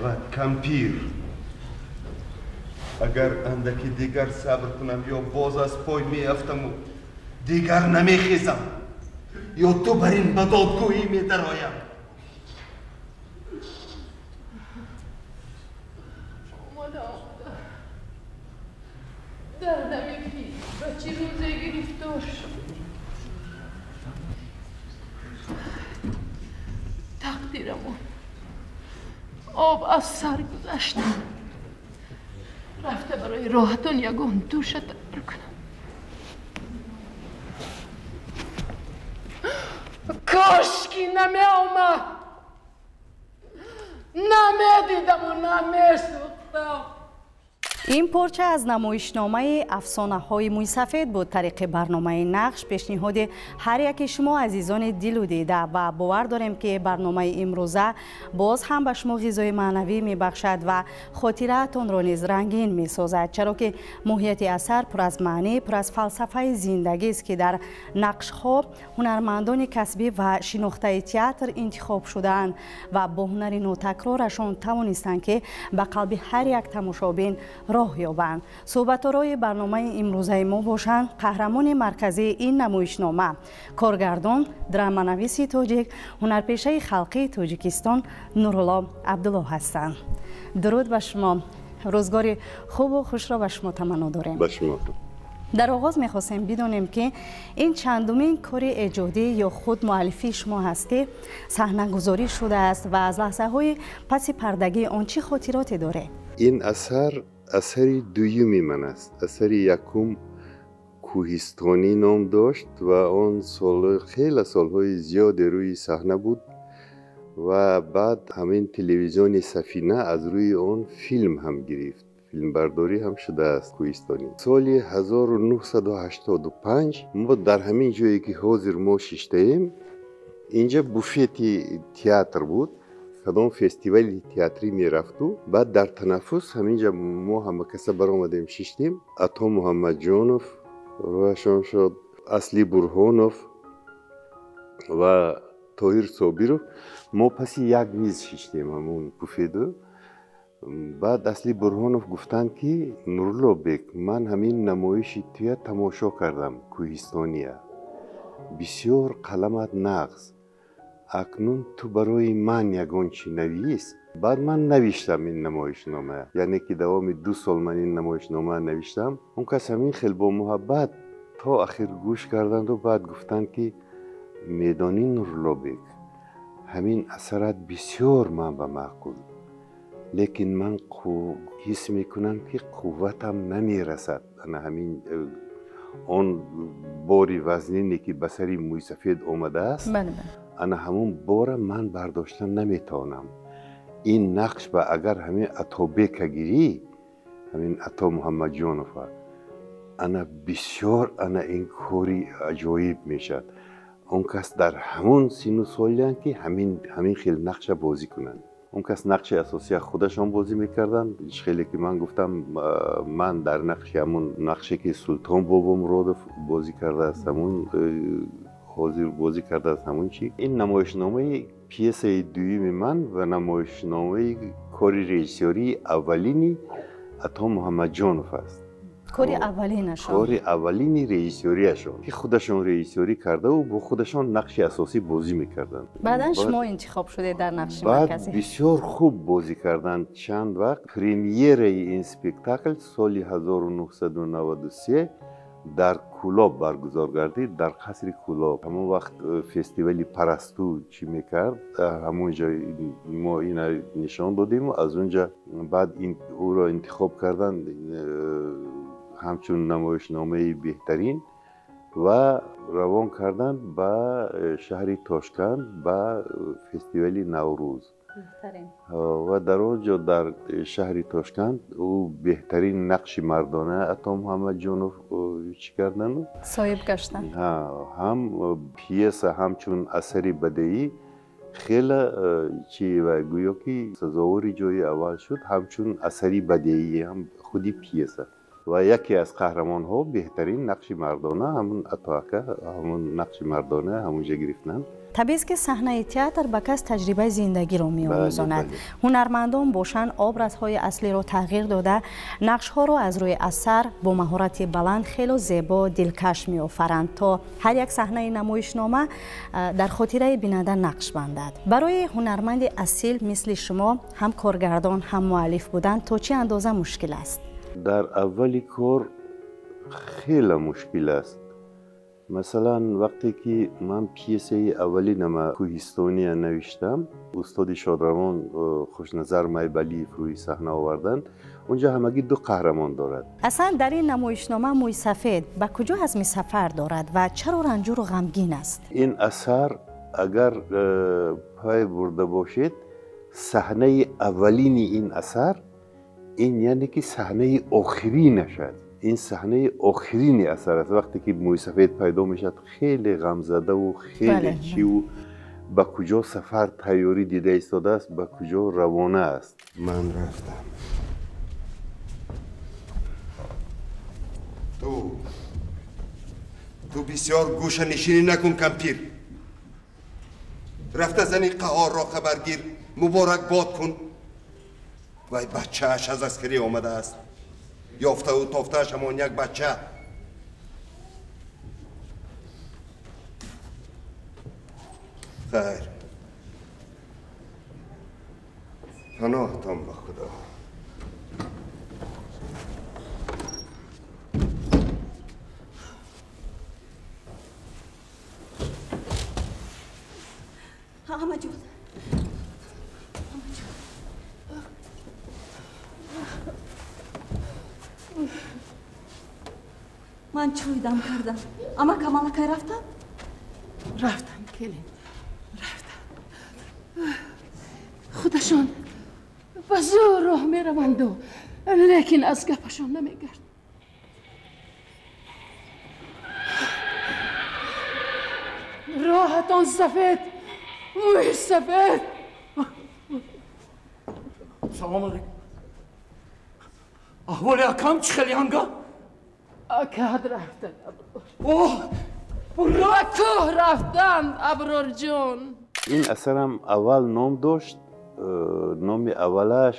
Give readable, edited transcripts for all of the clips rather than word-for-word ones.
Мешавад кампир. Агар андаки дигар сабр кунам, ё боз аз пой меафтаму дигар намехезам, ё ту бар ин ба додгоҳӣ медароям. Омада, омада. Дардами пир ба чӣ рӯзе гирифтор шуд. Тақдирамон об аз сар гузашт. Рафта барои роҳатон ягон душа тайёр кунам. Кошки намеомад, намедидаму намесӯхтам. Ин порча аз намоишномаи афсонаҳои мӯйсафед буд. Тариқи барномаи нақш пешниҳоди ҳар яки шумо азизони дилу дида ва бовар дорем, ки барномаи имрӯза боз ҳам ба шумо ғизои маънавӣ мебахшад ва хотираатонро низ рангин месозад, чаро ки моҳияти асар пур аз маънӣ, пур аз фалсафаи зиндагист, ки дар нақшҳо ҳунармандони касбӣ ва шинохтаи театр интихоб шудаанд ва бо ҳунари нотакрорашон тавонистанд, ки ба қалби ҳар як тамошобин роҳ ёбанд. Суҳбаторои барномаи имрӯзаи мо бошанд қаҳрамони марказии ин намоишнома, коргардон, драманависи тоҷик, ҳунарпешаи халқии Тоҷикистон Нурулло Абдулло ҳастанд. Дуруд ба шумо, рӯзгори хубу хушро ба шумо таманно дорем. Ба шумо. Дар оғоз мехостем бидонем, ки ин чандумин кори эҷодӣ ё худ муаллифии шумо ҳаст, ки саҳнагузорӣ шудааст ва аз лаҳзаҳои паси пардагии он чӣ хотироте доред? Ин асар асари дуюми ман аст. Асари якум Кӯҳистонӣ ном дошт ва он сол хеле солҳои зиёде рӯи саҳна буд ва баъд ҳамин телевизиони Сафина аз рӯи он филм ҳам гирифт, филмбардорӣ ҳам шудааст Кӯҳистонӣ. Соли 1985 мо дар ҳамин ҷое, ки ҳозир мо шиштаем, инҷа буфети театр буд, кадом фестивали театрӣ мерафту баъд дар танаффус ҳаминҷа мо ҳама каса баромадем, шиштем. Ато Муҳаммадҷонов, рӯҳашон шод, Асли Бурҳонов ва Тоҳир Собиров, мо паси як миз шиштем ҳамун буфеду. Баъд Асли Бурҳонов гуфтанд, ки Нуруллобек, ман ҳамин намоиши туя тамошо кардам, Кӯҳистония, бисёр қаламат нағз, акнун ту барои ман ягон чӣ навис. Баъд ман навиштам ин намоишнома, яъне ки давоми 2 сол ман ин намоишнома навиштам. Он кас ҳамин хел бо муҳаббат то ахир гӯш карданду баъд гуфтанд, ки медонӣ, Нуруллобек, ҳамин асарат бисёр ман ба маъқул, лекин ман ҳис мекунам, ки қувватам намерасад ана ҳамин он бори вазнине, ки ба сари мӯйсафед омадааст, ана ҳамун бора ман бардоштан наметавонам. Ин нақш ба агар ҳамин Атобека гирӣ, ҳамин Ато Муҳаммадҷонова, ана бисёр ана ин кори аҷоиб мешавад. Он кас дар ҳамон сину солиянд, ки ҳамин хел нақша бозӣ кунанд. Он кас нақши асосия худашон бозӣ мекарданд. Хеле ки ман гуфтам, ман дар нақши ҳамун нақше, ки Султон Бобомуродов бозӣ кардааст, ҳамун ҳозир бозӣ кардааст, ҳамун чи. Ин намоишномаи пьесаи дуюми ман ва намоишномаи кори режиссёрии аввалини Ато Муҳаммадҷонов аст. Кори аввалинашон. Кори аввалини режиссёрияшон, ки худашон режиссёрӣ кардаву бо худашон нақши асосӣ бозӣ мекарданд. Баъдан шумо интихоб шудед дар нақши баъд марказӣ. Бисёр хуб бозӣ карданд. Чанд вақт премьераи ин спектакл соли 1993 дар Кӯлоб баргузор гардид, дар қасри Кӯлоб. Ҳамон вақт фестивали Парасту чӣ мекард, ҳамон ҷо мо ина нишон додему аз он ҷа баъд ӯро интихоб карданд ҳамчун намоишномаи беҳтарин ва равон карданд ба шаҳри Тошканд, ба фестивали Наврӯз. Ва дар он ҷо, дар шаҳри Тошканд, ӯ беҳтарин нақши мардона Ато Муҳаммадҷонов чӣ кардану соҳиб гаштанд. Ҳам пьеса ҳамчун асари бадеӣ хеле чи ва гӯё ки сазовори ҷои аввал шуд, ҳамчун асари бадеӣ ҳам худи пьеса. Ва яке аз қаҳрамонҳо беҳтарин нақши мардона ҳамун Атоака, ҳамун нақши мардона ҳамунҷа гирифтанд. Табиист, ки саҳнаи театр ба кас таҷрибаи зиндагиро меомӯзонад. Ҳунармандон бошанд, образҳои аслиро тағйир дода, нақшҳоро аз рӯи асар бо маҳорати баланд хело зебо, дилкаш меофаранд, то ҳар як саҳнаи намоишнома дар хотираи бинанда нақш бандад. Барои ҳунарманди асил мисли шумо ҳам коргардон, ҳам муаллиф будан то чӣ андоза мушкил аст? Дар аввали кор хеле мушкил аст. Масалан, вақте ки ман пьесаи аввалинама Кӯҳистония навиштам, устоди шодравон Хушназар Майбалиев рӯи саҳна оварданд. Унҷа ҳамагӣ ду қаҳрамон дорад. Аслан дар ин намоишнома мӯйсафед ба куҷо азми сафар дорад ва чаро ранҷуру ғамгин аст? Ин асар агар пай бурда бошед, саҳнаи аввалини ин асар ин яъне ки саҳнаи охиринаш аст. Ин саҳнаи охирини асар аст. Вақте ки мӯйсафед пайдо мешавад, хеле ғамзадаву хеле чиву ба куҷо сафар тайёрӣ дида истодааст, ба куҷо равона аст. Ман рафтам. Ту бисёр гӯшанишинӣ накун, кампир. Рафта зани Қаҳорро хабаргир, муборакбод кун. Вай бачааш аз аскарӣ омадааст. Ёфтаву тофтааш ҳамон як бача. Хайр, паноҳтон ба Худо. Амаҷон, ман чой дам кардам. Амакам аллакай рафтам? Рафтам, келин, рафтам. Худашон ба зӯр роҳ мераванду, лекин аз гапашон намегард. Роҳатон сафед, мӯи сафед. Салом алейкум. Аҳволи акам чӣ хел, янга? Акад рафтан, Аброр. Оҳ, ба кӯҳ рафтан, Аброрҷон. Ин асарам аввал ном дошт, номи аввалаш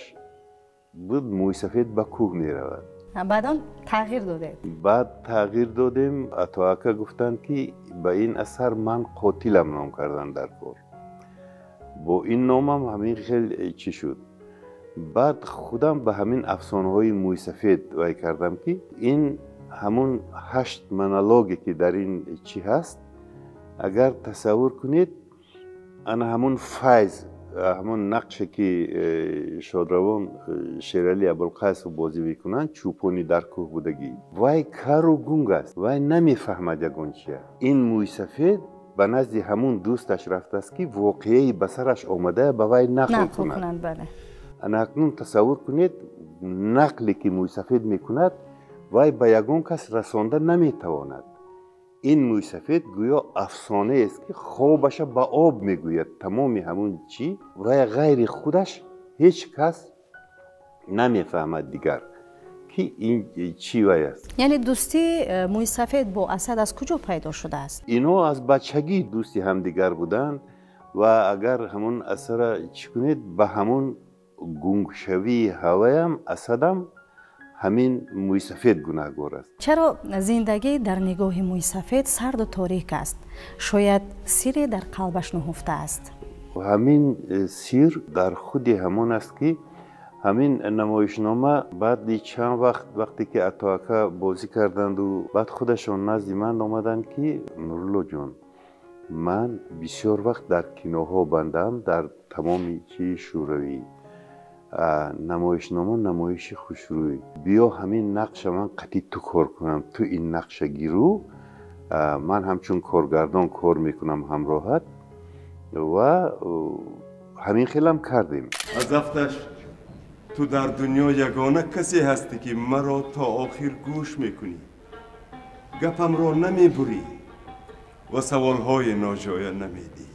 буд Мӯйсафед ба кӯҳ меравад. Баъдан тағйир додед? Баъд тағйир додем. Атоака гуфтанд, ки ба ин асар ман қотилам ном кардан дар кор. Бо ин номам ҳамин хел чӣ шуд. Баъд худам ба ҳамин афсонаҳои мӯйсафед вай кардам, ки ин ҳамун 8 монологе ки дар ин чӣ ҳаст, агар тасаввур кунед, ана ҳамун файз, ҳамун нақше ки шодравон Шерали Абулқасов бозӣ мекунанд, чӯпони дар кӯҳ будагӣ, вай кару гунг аст, вай намефаҳмад ягон чия. Ин мӯйсафед ба назди ҳамун дӯсташ рафтааст, ки воқеаи ба сараш омада ба вай нақл кунад. Ана акнун тасаввур кунед, нақле ки мӯйсафед мекунад, вай ба ягон кас расонда наметавонад. Ин мӯйсафед гӯё афсонаест, ки хобаша ба об мегӯяд. Тамоми ҳамун чӣ вай ғайри худаш ҳеҷ кас намефаҳмад дигар, ки ин чӣ вай аст. Яъне дӯстии мӯйсафед бо Асад аз куҷо пайдо шудааст? Инҳо аз бачагӣ дӯсти ҳамдигар буданд ва агар ҳамун асара чӣ кунед, ба ҳамун гунгшавии ҳаваям Асадам ҳамин мӯйсафед гунаҳгор аст. Чаро зиндагӣ дар нигоҳи мӯйсафед сарду торик аст? Шояд сире дар қалбаш нуҳуфта аст. Ҳамин сир дар худи ҳамон аст, ки ҳамин намоишнома баъди чанд вақт, вақте ки Атоака бозӣ карданду, баъд худашон назди ман омаданд, ки Нуруллоҷон, ман бисёр вақт дар киноҳо бандам, дар тамоми чии Шӯравӣ. Намоишнома намоиши хушрӯй, биё ҳамин нақша ман қатъи ту кор кунам, ту ин нақша гиру, ман ҳамчун коргардон кор мекунам ҳамроҳат. Ва ҳамин хелам кардем. Аз афташ ту дар дунё ягона касе ҳастӣ, ки маро то охир гӯш мекунӣ, гапамро намебурӣ ва саволҳои ноҷоя намедиҳӣ.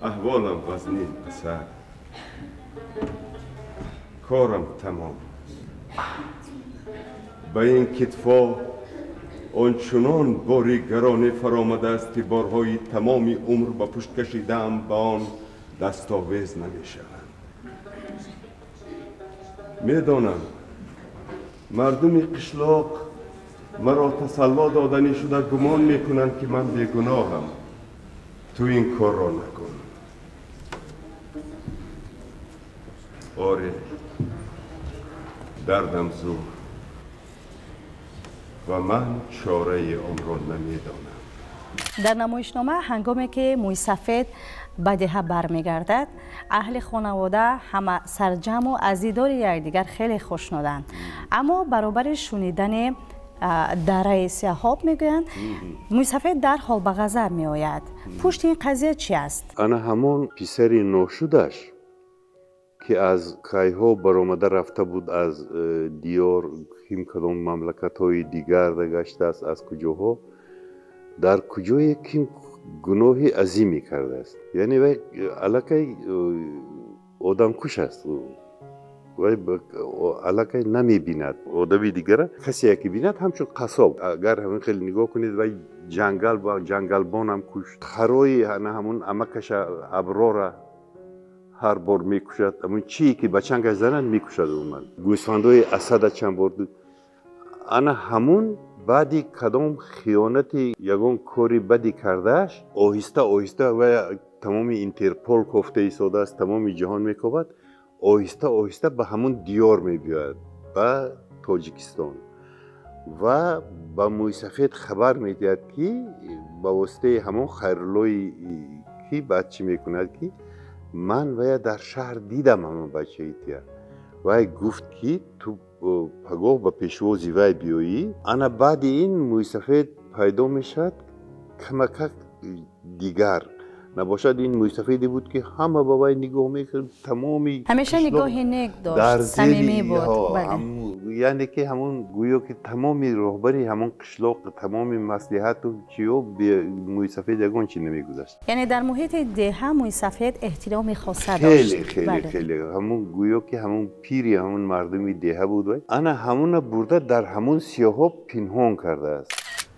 Аҳволам вазнин, писар. Корам тамом. Ба ин китфо ончунон бори гароне фаромадааст, ки борҳои тамоми умр ба пушт кашидаам, ба он дастовез намешаванд. Медонам, мардуми қишлоқ маро тасалло доданӣ шуда гумон мекунанд, ки ман бегуноҳам. Ту ин корро накун. Оре, дардам зур ва ман чораи онро намедонам. Дар намоишнома ҳангоме ки мӯйсафед ба деҳа бармегардад, аҳли хонавода ҳама сарҷамъу аз дидори якдигар хеле хушнуданд. Аммо баробари шунидани дараи сиёҳоб мегӯянд, мӯйсафед дарҳол ба ғазаб меояд. Пушти ин қазия чи аст? Ана ҳамон писари ношудаш, ки аз кайҳо баромада рафта буд, аз диёр ким кадом мамлакатҳои дигар гаштааст, аз куҷоҳо, дар куҷое ким гуноҳи азиме кардааст. Яъне вай аллакай одамкуш аст, вай аллакай намебинад одами дигара. Касе ки бинад ҳамчун қассоб. Агар ҳамин хеле нигоҳ кунед, вай ҷангал ба ҷангалбонам кушт, харои ана ҳамун амакаша Аброра ҳар бор мекушад, ҳамун чие ки ба чангаш занад мекушад. Умуман гӯсфандои Асада чанд бор. Ана ҳамун баъди кадом хиёнати ягон кори бади кардааш, оҳиста оҳиста вай тамоми Интерпол кофта истодааст, тамоми ҷаҳон мекобад, оҳиста оҳиста ба ҳамун диёр мебиёяд, ба Тоҷикистон, ва ба мӯйсафед хабар медиҳад, ки ба воситаи ҳамон Хайруллои ки баъд чӣ мекунад, ки ман вая дар шаҳр дидам ҳамон бачаи тия. Вай гуфт, ки ту пагоҳ ба пешвози вай биёӣ. Ана баъди ин мӯйсафед пайдо мешавад камакак дигар. Набошад, ин мӯйсафеде буд, ки ҳама ба вай нигоҳ мекард, тамоми ҳамеша нигоҳи нек дошт, самимӣ буд. Яъне ки ҳамон гӯё ки тамоми роҳбари ҳамон қишлоқ, тамоми маслиҳату чиё мӯйсафед ягон чи намегузашт. Яъне дар муҳити деҳа мӯйсафед эҳтироми хоса дошт. Хеле хеле хеле ҳамон гӯё ки ҳамон пири ҳамон мардуми деҳа буд. Вай ана ҳамона бурда дар ҳамон сиёҳоб пинҳон кардааст.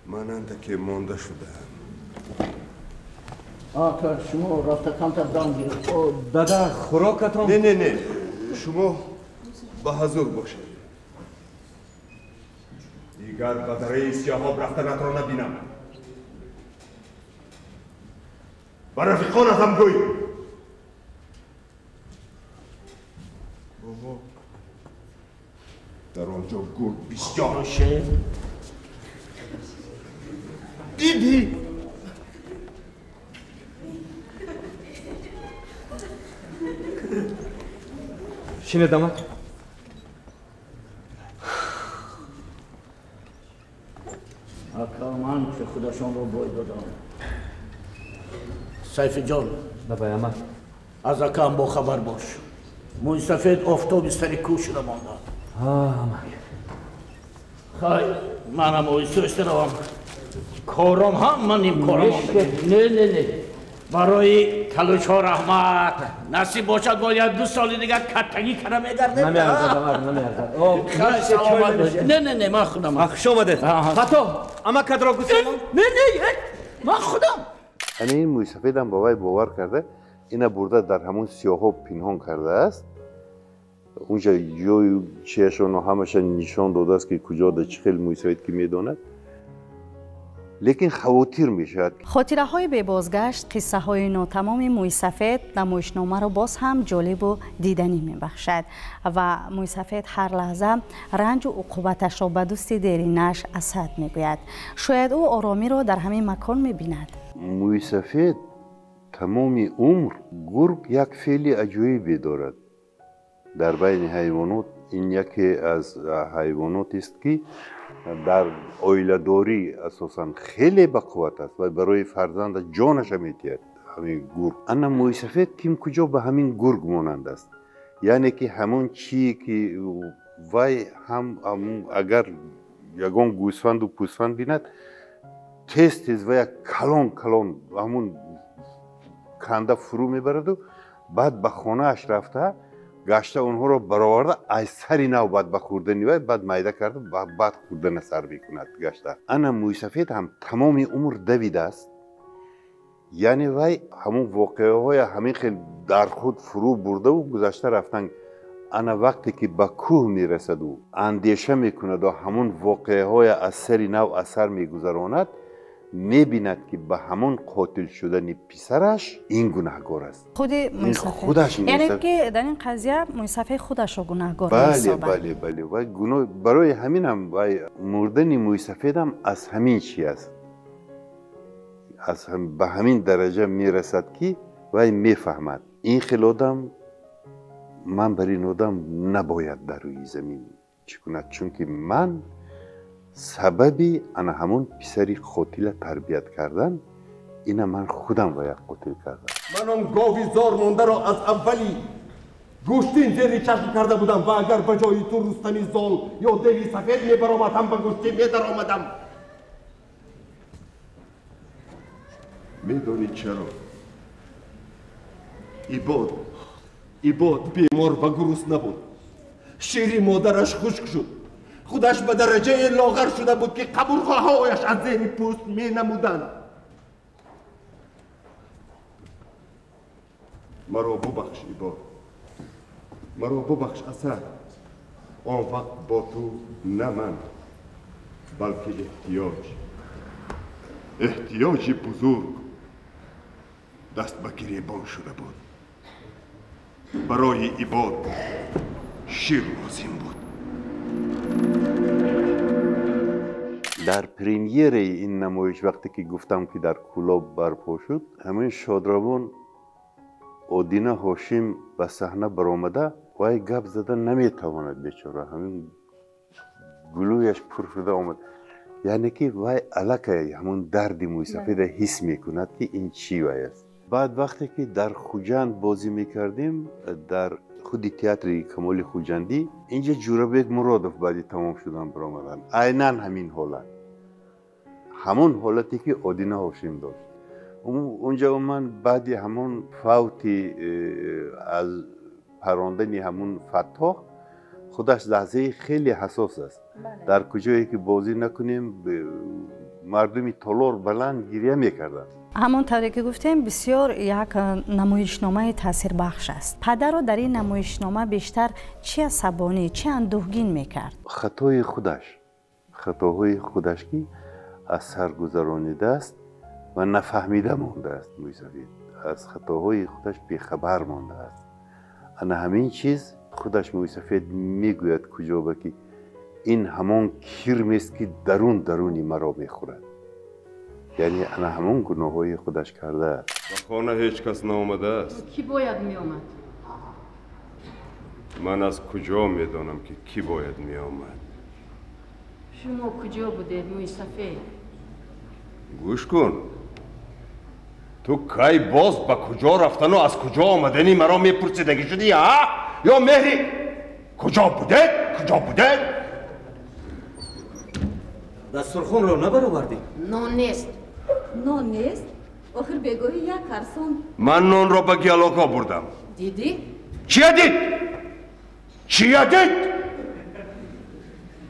Ман андаке монда шудаам. Ака, шумо рафта камтар дам гиред. Дада, хӯрокатон? Не, не, не, шумо ба ҳазур бошед. Дигар ба дараи сиёҳоб рафтанатро набинам. Ба рафиқонатам гӯй. Бобо, дар он ҷо гург бисёр. Дидӣ? Шинед, амак. Ака, ман ки худашонро бой додам. Сайфиҷон. Бабай, амак. Аз акаам бохабар бош. Мӯйсафед офтоби сари кӯҳ шуда монда. Амак. Хай, манам оҳиста оҳиста равам. Кором ҳама нимкорам. Не, не, не. Барои талошҳо раҳмат. Насиб бошад, бояд 2 соли дигар каттагӣ кара мегардем. Намеарзад, амак, намеарзад. Не, не, не, ман худам. Хуш омадед. Фато, амакатро гуселон? Не, не, ман худам. Ана ин мӯйсафедам ба вай бовар карда, ина бурда дар ҳамон сиёҳоб пинҳон кардааст. Унҷа ҷою чиашоно ҳамаша нишон додааст, ки куҷо да чӣ хел мӯйсафед ки медонад. Лекин хавотир мешавад. Хотираҳои бебозгашт, қиссаҳои нотамоми мӯйсафед намоишномаро боз ҳам ҷолибу диданӣ мебахшад ва мӯйсафед ҳар лаҳза ранҷу уқубаташро ба дӯсти деринаш Асад мегӯяд. Шояд ӯ оромиро дар ҳамин макон мебинад. Мӯйсафед тамоми умр гург як феъли аҷоибе дорад. Дар байни ҳайвонот ин яке аз ҳайвонотест, ки дар оиладорӣ асосан хеле бақувват аст ва барои фарзанда ҷонаша метиҳад ҳамин гург. Ана мӯйсафед ким куҷо ба ҳамин гург монанд аст. Яъне ки ҳамон чие ки вай ҳам агар ягон гӯсфанду пӯсфанд бинад, тез тез вая калон калон ҳамун канда фурӯ мебараду баъд ба хонааш рафта Гашта онҳоро бароварда аз сари нав баъд ба хӯрдани вай баъд майда карда баъд хӯрдана сар мекунад гашта. Ана мӯйсафед ҳам тамоми умр давидааст. Яъне вай ҳамун воқеаҳоя ҳамин хел дар худ фурӯ бурдаву гузашта рафтан. Ана вақте ки ба кӯҳ мерасаду андеша мекунаду ҳамун воқеаҳоя аз сари нав асар мегузаронад, мебинад ки ба ҳамон қотил шудани писараш ин гунаҳгор аст. Худи худаш, яъне ки дар ин қазия мӯйсафед худашро гунаҳгор меҳисобад. Бале, бале, вай гуноҳ барои ҳамин ҳам вай мурдани мӯйсафедам аз ҳамин чи аст, аз ба ҳамин дараҷа мерасад ки вай мефаҳмад ин хел одам, ман бар ин одам набояд дар рӯи замин чӣ кунад, чунки ман сабаби ана ҳамон писари қотила тарбият кардан, ина ман худам вая қотил кардам. Ман он гови зор мондаро аз аввали гӯштин зери чашм карда будам ва агар ба ҷои ту Рустами зол ё деви сафед мебаромад, ҳам ба гӯштин медаромадам. Медонӣ чаро? Ибод бемор ва гурусна буд. Шири модараш хушк шуд. Худаш ба дараҷаи лоғар шуда буд ки қабурғаҳояш аз зери пӯст менамуданд. Маро бубахш, Ибод. Маро бубахш, Асад. Он вақт бо ту на ман, балки эҳтиёҷ, эҳтиёҷи бузург даст ба гиребон шуда буд. Барои Ибод шир лозим буд. Дар премьераи ин намоиш вақте ки гуфтам ки дар Кӯлоб барпо шуд, ҳамин шодравон Одина Ҳошим ба саҳна баромада вай гап зада наметавонад бечора, ҳамин гулӯяш пур шуда омад. Яъне ки вай аллакай ҳамон дарди мӯйсафеда ҳис мекунад ки ин чӣ вай аст. Баъд вақте ки дар Хуҷанд бозӣ мекардем, дар худи театри Камоли Хуҷандӣ, инҷа Ҷӯрабек Муродов баъди тамом шудан баромаданд. Айнан ҳамин ҳолат, ҳамон ҳолате ки Одина Ҳошим дошт. Унҷа ман баъди ҳамон фавти аз парондани ҳамон Фаттоҳ, худаш лаҳзаи хеле ҳассос аст. Дар куҷое ки бозӣ накунем, мардуми толор баланд гиря мекарданд. Ҳамон тавре ки гуфтем, бисёр як намоишномаи таъсирбахш аст. Падарро дар ин намоишнома бештар чӣ асабонӣ, чӣ андӯҳгин мекард? Хатои худаш, хатоҳои худаш ки аз сар гузаронидааст ва нафаҳмида мондааст. Мӯйсафед аз хатоҳои худаш бехабар мондааст. Ана ҳамин чиз худаш мӯйсафед мегӯяд куҷоба ки ин ҳамон кирмест ки дарун даруни маро мехӯрад. Яъне ана ҳамон гуноҳҳои худаш кардааст. Ба хона ҳеҷ кас наомадааст. Кӣ бояд меомад? Ман аз куҷо медонам ки кӣ бояд меомад? Шумо куҷо будед, мӯйсафед? Гӯш кун, ту кай боз ба куҷо рафтану аз куҷо омадани маро мепурсидагӣ шудӣ, а? Ё меҳри куҷо будед, куҷо будед? Дастурхонро набаровардӣ? Нон нест. Нон нест? Охир бегоҳӣ як арсон. Ман нонро ба гиалоко бурдам. Дидӣ? Чия дид? Чия дид?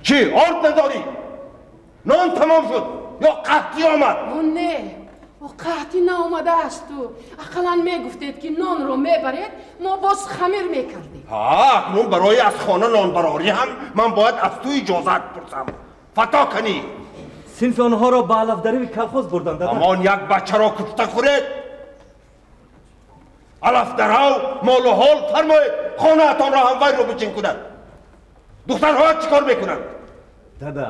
Чӣ, орд надорӣ? Нон тамом шуд ё қаҳтӣ омад? О не, о қаҳтӣ наомадаасту. Ақаллан мегуфтед ки нонро мебаред, мо боз хамир мекардем. Ҳа, акнун барои аз хона нонбарорӣ ҳам ман бояд аз ту иҷозат пурсам. Фато кунӣ. Синфи онҳоро ба алафдарави колхоз бурданд. Амон як бачаро кушта хӯред. Алафдарав молу ҳол фармоед, хонаатонро ҳам вайро бичин кунад. Духтарҳо чӣ кор мекунанд? Дада,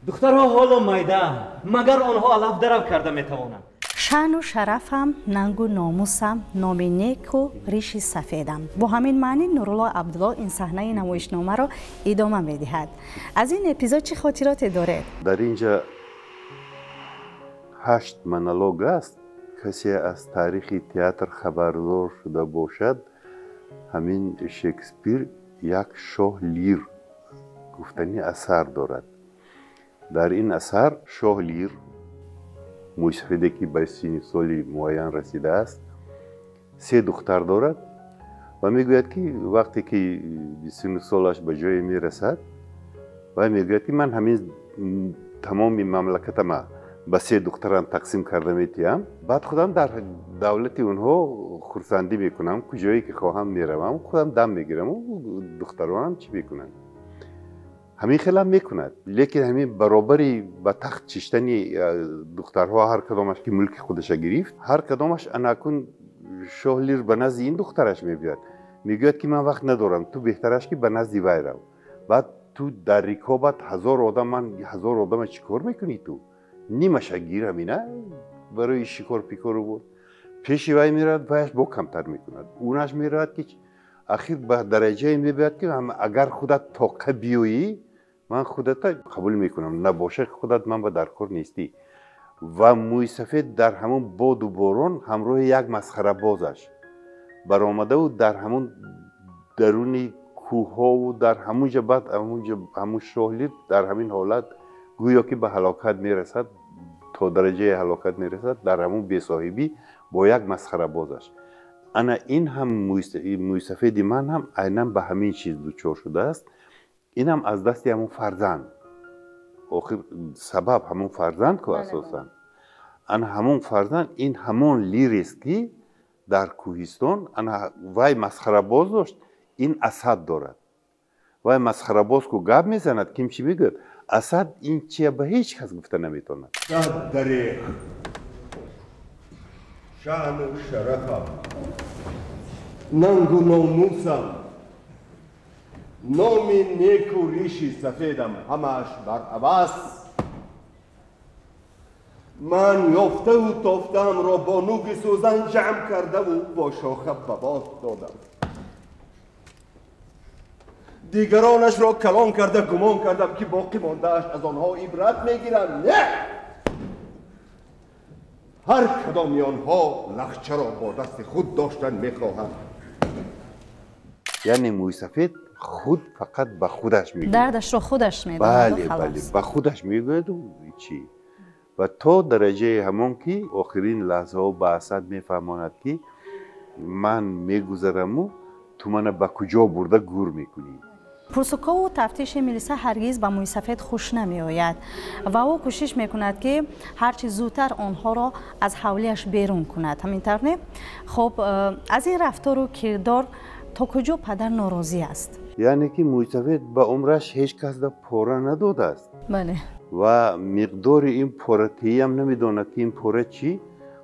духтарҳо ҳоло майдаанд, магар онҳо алафдарав карда метавонанд? Шаъну шарафам, нангу номусам, номи неку риши сафедам. Бо ҳамин маънӣ Нурулло Абдулло ин саҳнаи намоишномаро идома медиҳад. Аз ин эпизод чӣ хотироте доред? Дар инҷа 8 монолог аст. Касе аз таърихи театр хабардор шуда бошад, ҳамин Шекспир як шоҳ Лир гуфтани асар дорад. Дар ин асар шоҳ Лир, мӯйсафеде ки ба синни соли муайян расидааст, 3 духтар дорад Ва мегӯяд, ки вақте ки 29 солаш ба ҷое мерасад, вай мегӯяд, ки ман ҳамин тамоми мамлакатама ба се духтарам тақсим карда метиҳам, баъд худам дар давлати онҳо хурсандӣ мекунам, куҷое ки хоҳам меравам, худам дам мегираму духтаронам чӣ мекунанд. Ҳамин хелам мекунад, лекин ҳамин баробари ба тахт чиштани духтарҳо, ҳар кадомаш ки мулки худаша гирифт, ҳар кадомаш анакун шоҳ Лир ба назди ин духтараш мебиёд, мегӯяд, ки ман вақт надорам, ту беҳтараш ки ба назди вай рав. Баъд ту дар рикобат 1000 одам, ман 1000 одама чӣ кор мекунӣ, ту нимаша гирам ина барои шикор пикору буд. Пеши вай меравад, ваяш бо камтар мекунад, унаш меравад, ки ахир ба дараҷае мебиёд, ки агар худат тоқа биёӣ, ман худата қабул мекунам, набоша худат ман ба даркор нестӣ. Ва мӯйсафед дар ҳамон боду борон ҳамроҳи як масхарабозаш баромадаву дар ҳамон даруни кӯҳҳову дар ҳамунҷа, баъд ҳамунҷа ҳамун шоҳ Лир дар ҳамин ҳолат гӯё ки ба ҳалокат мерасад, то дараҷаи ҳалокат мерасад дар ҳамун бесоҳибӣ бо як масхарабозаш. Ана ин ҳам мӯйсафеди ман ҳам айнан ба ҳамин чиз дучор шудааст. Инам аз дасти ҳамун фарзанд, охир сабаб ҳамун фарзанд ку асосан. Ана ҳамун фарзанд ин ҳамон Лирест, ки дар кӯҳистон ана вай масхарабоз дошт, ин Асад дорад. Вай масхарабоз ку гап мезанад, ким чӣ мегӯяд, Асад ин чия ба ҳеҷ кас гуфта наметавонад. Сад дареғ шаъну шарафам, нангу номусам, номи неку риши сафедам ҳамааш бар абас. Ман ёфтаву тофтаамро бо нуги сӯзан ҷамъ кардаву бо шоха ба бод додам. Дигаронашро калон карда гумон кардам, ки боқӣ мондааш аз онҳо ибрат мегиранд. Не, ҳар кадоми онҳо лахчаро бо дасти худ доштан мехоҳанд. Яъне мӯйсафед худ фақат ба худаш мегӯяд, дардашро худаш медонад. Бале, бале, ба худаш мегӯяду чӣ, ва то дараҷаи ҳамон ки охирин лаҳзаҳо ба Асад мефаҳмонад, ки ман мегузараму ту мана ба куҷо бурда гур мекунӣ. Пурсукову тафтиши милиса ҳаргиз ба мӯйсафед хуш намеояд ва ӯ кӯшиш мекунад, ки ҳарчи зудтар онҳоро аз ҳавлиаш берун кунад. Ҳамин тавр не? Хуб, аз ин рафтору кирдор то куҷо падар норозӣ аст? Яъне ки мӯйсафед ба умраш ҳеҷ касда пора надодааст. Бале. Ва миқдори ин поратиям намедонад, ки ин пора чӣ.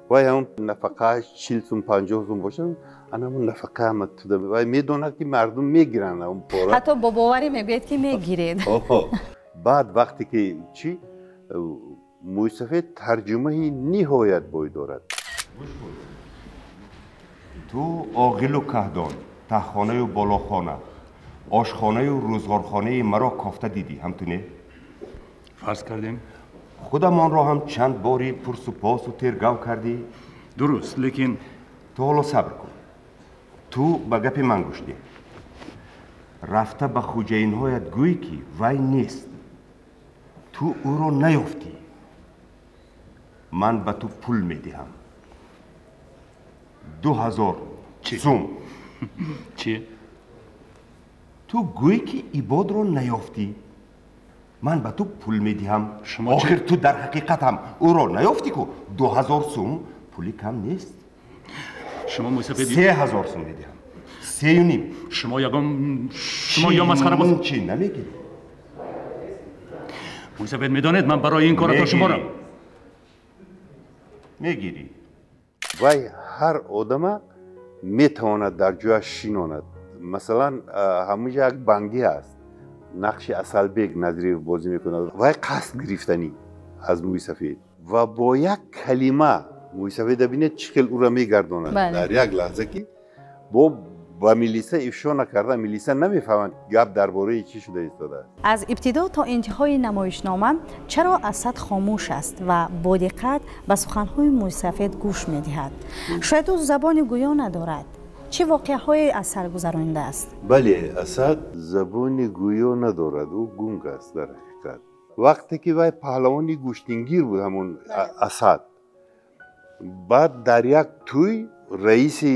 Вай ҳамон нафақааш 40 сум, 50 сум бошад, ана ҳамон нафақаама туда. Вай медонад, ки мардум мегиранд ҳамон пора. Ҳатто бо боварӣ мегӯяд, ки мегиред. Баъд вақте ки чӣ, мӯйсафед тарҷумаи ниҳоят бой дорад. Гӯш кун, ту оғилу каҳдон, таҳхонаю болохона, ошхонаю рӯзғорхонаи маро кофта дидӣ, ҳам ту не? Фарз кардем. Худамонро ҳам чанд бори пурсу посу тергав кардӣ. Дуруст, лекин ту ҳоло сабр кун, ту ба гапи ман гӯш деҳ. Рафта ба хуҷаинҳоят гӯй, ки вай нест, ту ӯро наёфтӣ, ман ба ту пул медиҳам, 2000 сум. Чӣ? Ту гӯй, ки Ибодро наёфтӣ, ман ба ту пул медиҳам. Охир ту дар ҳақиқат ҳам ӯро наёфтӣ ку, 2000 сум пули кам нест. Шумо мӯйсафед 3000 сум медиҳам, 3,5. Шумо ягон, шумо ё масхарабоз чӣ намегирӣ? Мӯйсафед, медонед, ман барои ин коратон шуморо мегирӣ. Вай ҳар одама метавонад дар ҷояш шинонад. Масалан, ҳамунҷа як бангӣ аст, нақши Асалбек Назриев бозӣ мекунад. Вай қасд гирифтанӣ аз мӯйсафед ва бо як калима мӯйсафеда бинед, чӣ хел ӯро мегардонад дар як лаҳза, ки бо ба милиса ифшо накарда, милиса намефаҳмад гап дар бораи чӣ шуда истодааст. Аз ибтидо то интиҳои намоишнома чаро Асад хомӯш аст ва бо диққат ба суханҳои мӯйсафед гӯш медиҳад? Шояд ӯ забони гӯё надорад. Чӣ воқеаҳое аз сар гузаронидааст? Бале, Асад забони гӯё надорад, ӯ гунг аст дар ҳақиқат. Вақте ки вай паҳлавони гӯштингир буд, ҳамон Асад, баъд дар як тӯй раиси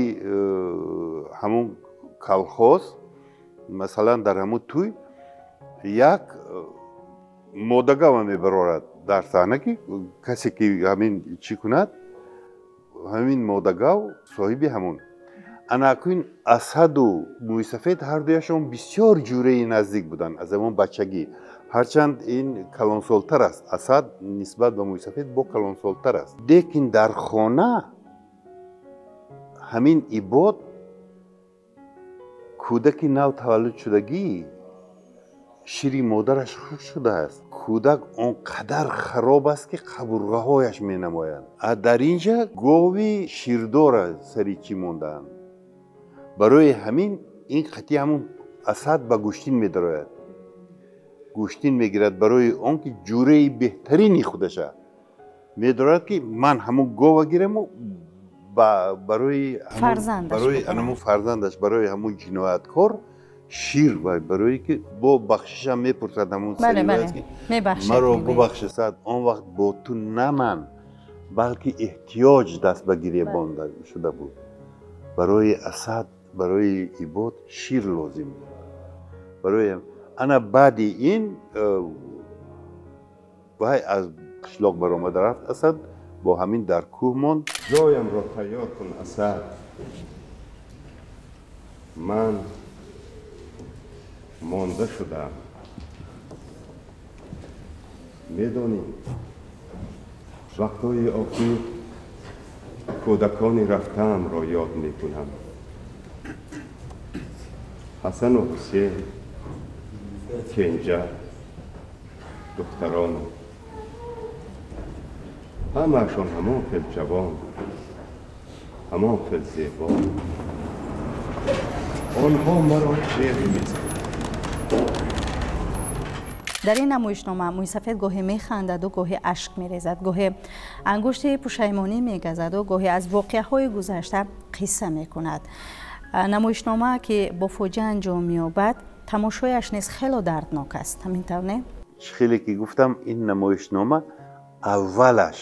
ҳамон Колхоз масалан дар ҳамун тӯй як модагава мебарорад дар саҳна, ки касе ки ҳамин чӣ кунад, ҳамин модагав соҳиби ҳамун. Ана акун Асаду мӯйсафед ҳардуяшон бисёр ҷураи наздик буданд аз ҳамон бачагӣ. Ҳарчанд ин калонсолтар аст, Асад нисбат ба мӯйсафед бо калонсолтар аст, лекин дар хона ҳамин Ибод кӯдаки нав таваллудшудагӣ шири модараш хушк шудааст. Кӯдак он қадар хароб аст, ки қабурғаҳояш менамоянд. А дар ин ҷа гови ширдора сари чӣ мондаанд. Барои ҳамин ин қатъи ҳамун Асад ба гӯштин медарояд, гӯштин мегирад барои он ки ҷураи беҳтарини худаша медорад, ки ман ҳамун гова гираму барои ҳамун фарзандаш, барои ҳамун ҷинояткор шир, барое ки бо бахшишам мепурсад ҳамун ки маро бубахш, Асад, он вақт бо ту на ман, балки эҳтиёҷ даст ба гиребон шуда буд. Барои Асад, барои Ибод шир лозим буд. Барои ана баъди ин вай аз қишлоқ баромада рафт, Асад бо ҳамин дар кӯҳ монд. Ҷоямро тайёр кун, Асад, ман монда шудам. Медонӣ, вақтҳои охир кӯдакони рафтаамро ёд мекунам. Ҳасану Ҳусейн, Кенҷа, духтарону ҳамаашон ҳамон хел ҷавон, ҳамон хел зебо. Онҳо маро ҷеғ мезананд. Дар ин намоишнома мӯйсафед гоҳе механдаду гоҳе ашк мерезад, гоҳе ангушти пушаймонӣ мегазаду гоҳе аз воқеаҳои гузашта қисса мекунад. Намоишнома ки бо фоҷиа анҷом меёбад, тамошояш низ хело дарднок аст. Ҳамин тавр не? Хеле ки гуфтам, ин намоишнома аввалаш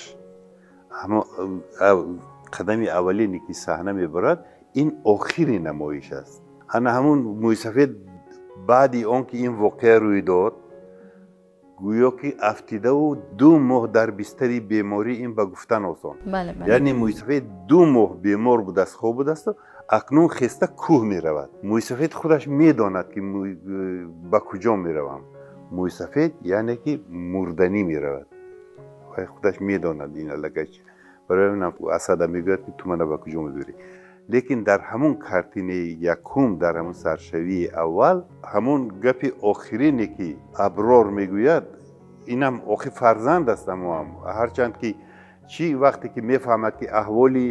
қадами аввалине ки саҳна мебарад, ин охири намоиш аст. Ана ҳамун мӯйсафед баъди он ки ин воқеа рӯй дод, гӯё ки афтидаву 2 моҳ дар бистари беморӣ, ин ба гуфтан осон. Яъне мӯйсафед 2 моҳ бемор будааст, хоб будасту акнун хеста кӯҳ меравад. Мӯйсафед худаш медонад, ки ба куҷо меравам. Мӯйсафед яъне ки мурданӣ меравад, худаш медонад ин аллакай. Барои ҳамин Асада мегӯяд, ки ту мана ба куҷо мебарӣ. Лекин дар ҳамун картинаи якум, дар ҳамун саршавии аввал, ҳамун гапи охирине ки Аброр мегӯяд, инам охир фарзанд аст. Амоам ҳарчанд ки чӣ вақте ки мефаҳмад, ки аҳволи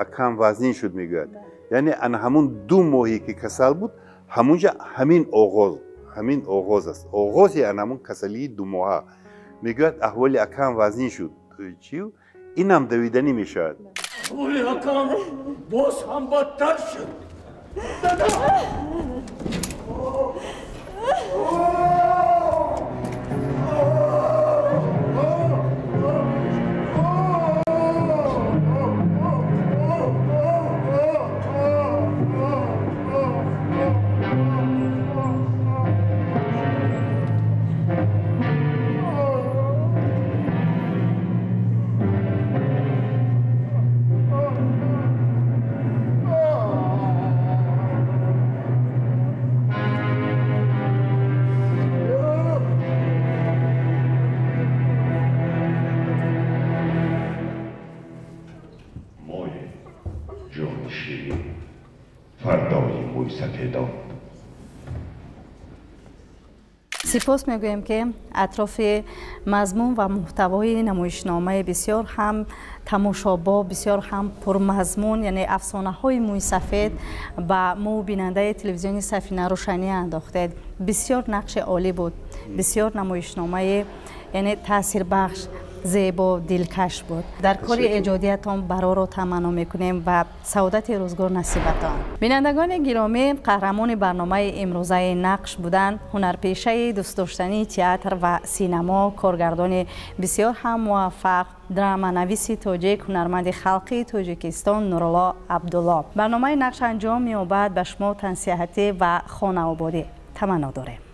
акам вазнин шуд, мегӯяд. Яъне ана ҳамун 2 моҳе ки касал буд, ҳамунҷа ҳамин оғоз, ҳамин оғоз аст, оғози ана ҳамун касалии 2 моҳа. Мегӯяд аҳволи акам вазнин шуд, чӣ инам давиданӣ мешавад. Аҳволи акам боз ҳам бадтар шуд. Дада! Сипос мегӯем, ки атрофи мазмун ва муҳтавои намоишномаи бисёр ҳам тамошобоб, бисёр ҳам пурмазмун, яъне афсонаҳои мӯйсафед ба мо бинандаи телевизиони Сафина рӯшанӣ андохтед. Бисёр нақши олӣ буд, бисёр намоишномаи яъне таъсирбахш. Зебо, дилкаш буд. Дар кори эҷодиятон барорро таманно мекунем ва саодати рӯзгор насибатон. Бинандагони гиромӣ, қаҳрамони барномаи имрӯзаи Нақш буданд ҳунарпешаи дӯстдоштании театр ва синамо, коргардони бисёр ҳам муваффақ, драманависи тоҷик, ҳунарманди халқии Тоҷикистон Нурулло Абдулло. Барномаи Нақш анҷом меёбад. Ба шумо тансиҳатӣ ва хонаободӣ таманно дорем.